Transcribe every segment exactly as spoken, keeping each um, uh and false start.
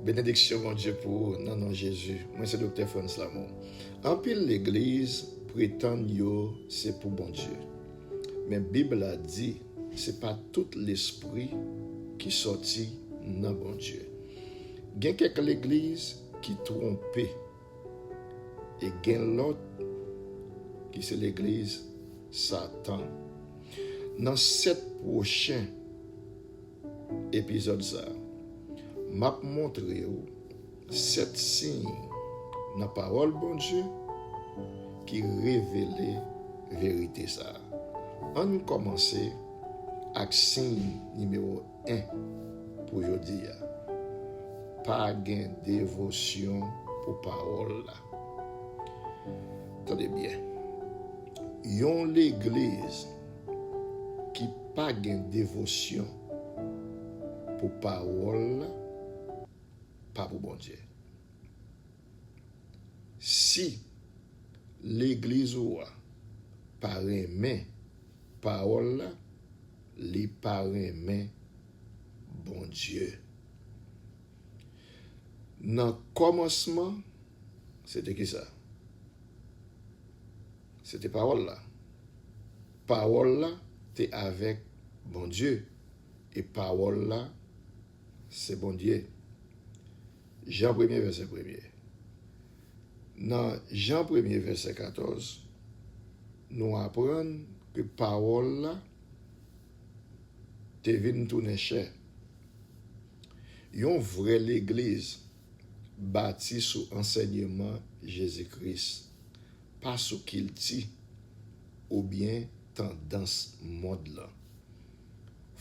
Benediksyon Bondye pou ou nan non Jezi. Mwen se Doktè Frantz Lamour. Anpil legliz pretann yo se pou Bondye. Men Bib la di se pa tout lespri ki sòti nan Bondye. Gen kèk legliz ki twonpe e gen lòt ki se legliz Satan. Nan sèt pwochen epizòd sa a, m ap montre w sèt siy nan pawòl Bondye ki revele verite sa a. Ann kòmanse ak siy nimewo en pou jodi a. Pa gen devosyon pou pawòl la. Tande byen. Yon legliz ki pa gen devosyon pou pawòl la, pa pou Bondye. Si legliz ou a pa renmen pawòl la, li pa renmen Bondye. Nan kòmansman, se te ki sa? Se te pawòl la. Pawòl la te avèk Bondye, e pawòl la se Bondye. Jan premye, vèsè premye. Nan Jan premye, vèsè katòz, nou aprann ke pawòl la te vin tounen chè. Yon vrè legliz bati sou ansèyman Jezi Kris, pa sou kilti oubyen tandans mond lan.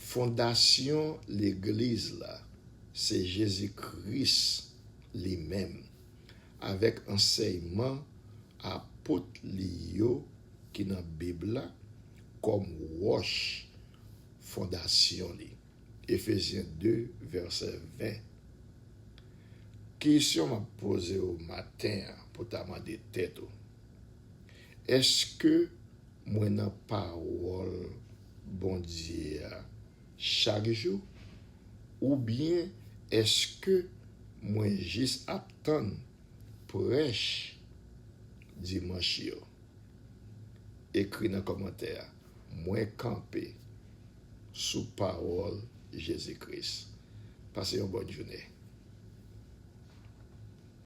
Fondasyon legliz la se Jezi Kris li menm, avèk ansèyman apot li yo ki nan Bib la kòm wòch fondasyon li. Efezyen de, vèsè ven. Kesyon m ap poze w maten an pou ta mande tèt ou, èske mwen nan pawòl Bondye a chak jou? Oubyen èske mwen jis ap tann prèch dimanch yo? Ekri nan kòmantè a, mwen kanpe sou pawòl Jezi Kris. Pase yon bòn jounen.